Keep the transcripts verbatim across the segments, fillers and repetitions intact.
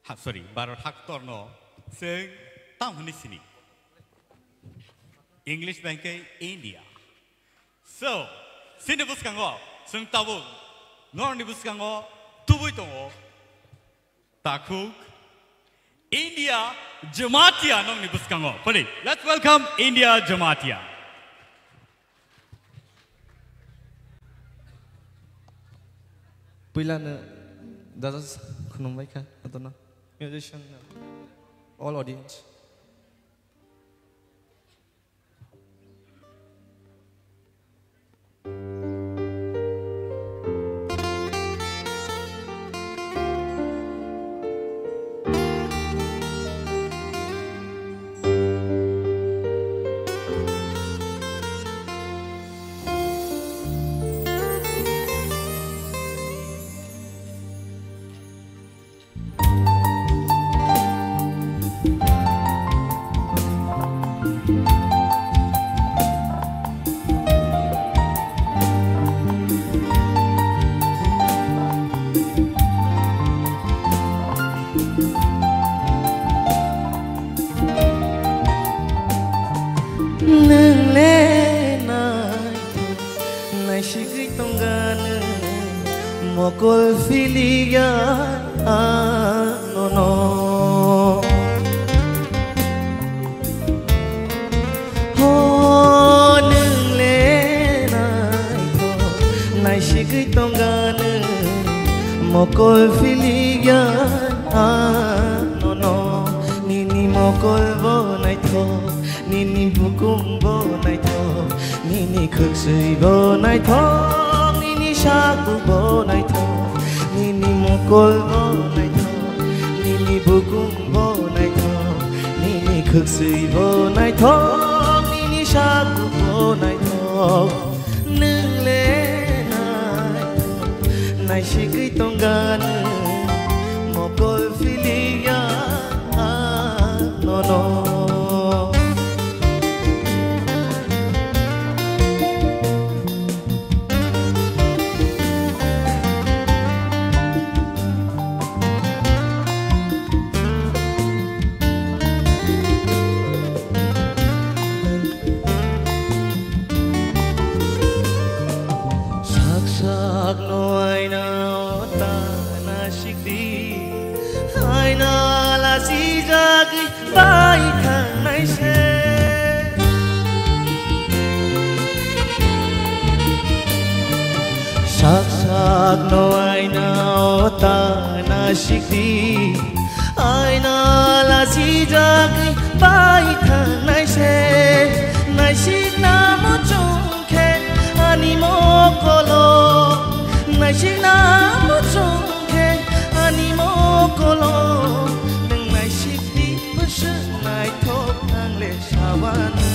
ha, sorry, Bharat haktorno chwng tamo hwnwi sini. English bai khe India. So, chini bwskango chwng tabuk norokni bwskango tubui tongo. Takhuk India Jamatia nokni bwskango. Phali, let's welcome India Jamatia. Puilano judges khulumbai kha, adono musician, all audience. Nwng le naithok, naisigwi tongga nwng, mokol philiya anono. Ho nwng le naithok, naisigwi tongga nwng, mokol philiya anono. Nini mokol bo naithok, nini bukum bo naithok, nini khwksui bo naithok, nini saku bo naithok, nini mokol bo naithok, nini bukum bo naithok, nini khwksui bo naithok, nini saku bo naithok. Nwng le naithok, naisigwi tongga nwng, mokol philiya nono. Sak sak no aina o ta nasikdi, aina lasijagwi bai thangnai se. Sak sak no aina o ta nasikdi, aina lasijagwi bai thangnai se. Naisikna muchung khe ani mokolo, naisikna muchung khe ani mokolo. Nwng naisikdi bwswk naithok ang le sabani.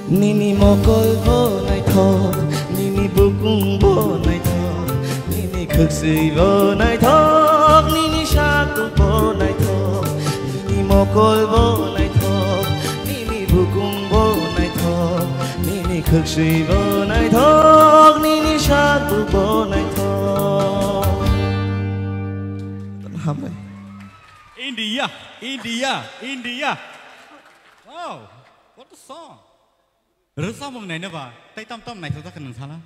Nini mokol bo naithok, nini bukum bo naithok, nini khwksui bo naithok, nini saku bo naithok, nini mokol bo naithok, nini bukum bo naithok, nini khwksui bo naithok, nini saku bo naithok. Hambai. India, India, India. Wow, what a song. Rwchapmung naina ba, tai tam tam naithok jak kha nwng sala.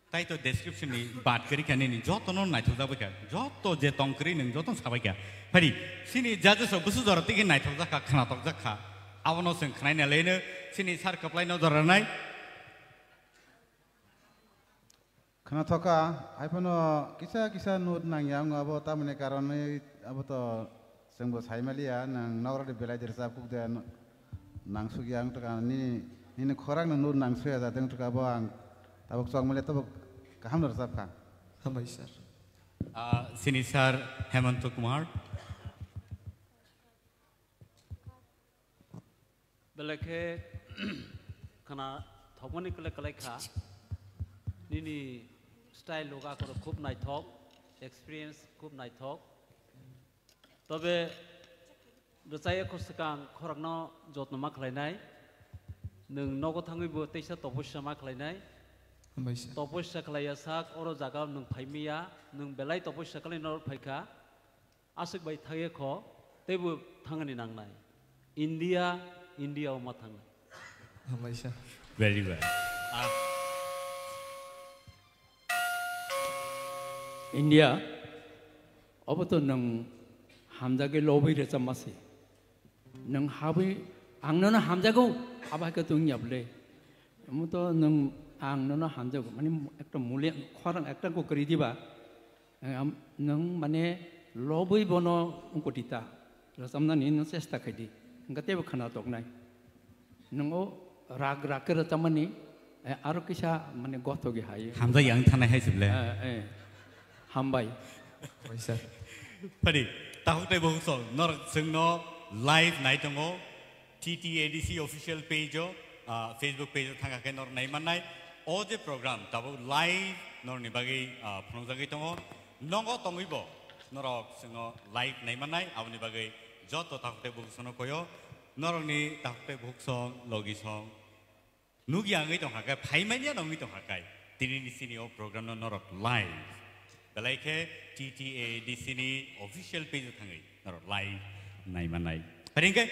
Tai to description ni bat kwrwi kha nini joto no naithok jak bai kha. Joto je tong kwrwi nwng joto no sabai kha. Phari, sini judges rok bwswk jora tigi naithok jak kha, khwnathok jak kha. Abono chwng khwnaina leno, sini sir kwplai no jora nai. Khwnathok kha, hai phano kisa kisa note nangya wngo, abo tamoni karonwi abo to chwngbo saimaliya, nwng nokrokni belai de rwchap kuk de no-, nangsukya wngtwkha, nini, nini khorang no note nangsuya jatwng wngtwkha, abo ang tabuk chokmaliya tabuk kaham no rwchap kha. Hambai sir. Ah, sini sir Hemanta Kumar. Belai khe khwnathokmani kwlai kwlai kha. Nini style loga khoro khub naithok, experience khub naithok. Tobe rwchaya kho swkang khorokno jotno ma khlainai. Nwng nogo thangwibo teisa toposia ma khlainai. Hambai sir. Topossa khlaiya sak, oro jaga nwng phaimiya, nwng belai topossa khlai norok phaikha. Aswk bai thangya kho, teibo thangani nangnai. India, India o ma thangnai. Hambai sir. Very well. Ah. India, obo to nwng hamjagwi lobwi rwchapma se. Nwng habwi ang nono hamjago, abo hai khe to wngya bwle. Omo to nwng ang nono hamjago, mane ekta muli khorang ekta ko kwrwi diba. Ang am-, nwng mane lobwi bono wngkoti ta. Rwchapnani nwng chesta khai di. Hwnkhe teibo khwna toknai. Nwng o rag rag khe rwchapmani, eh, aro kisa mane gothogwi hai. Hamjak yang thanai hai se bwle. Eh, eh. Hambai. Hambai sir. Phadi, takhuk tei bukhuk song, norok chwngno live nai tongo, T T A D C official page o, ah, Facebook page o thangkha khe norok nai mannai. O je program tabuk live norokni bagwi, ah, phunukjagwi tongo. Nogo tongwibo norok chwngno live nai mannai, aboni bagwi joto takhuk tei bukhuk songno koyo. Norokni takhuk tei bukhuk song, logi song, nukya wngwi tongkha khe, phaimanya no wngwi tongkha khe, tinini chini o program no norok live belai khe T T A D C ni official page o thangwi norok live nai mannai. Phai hwnkhe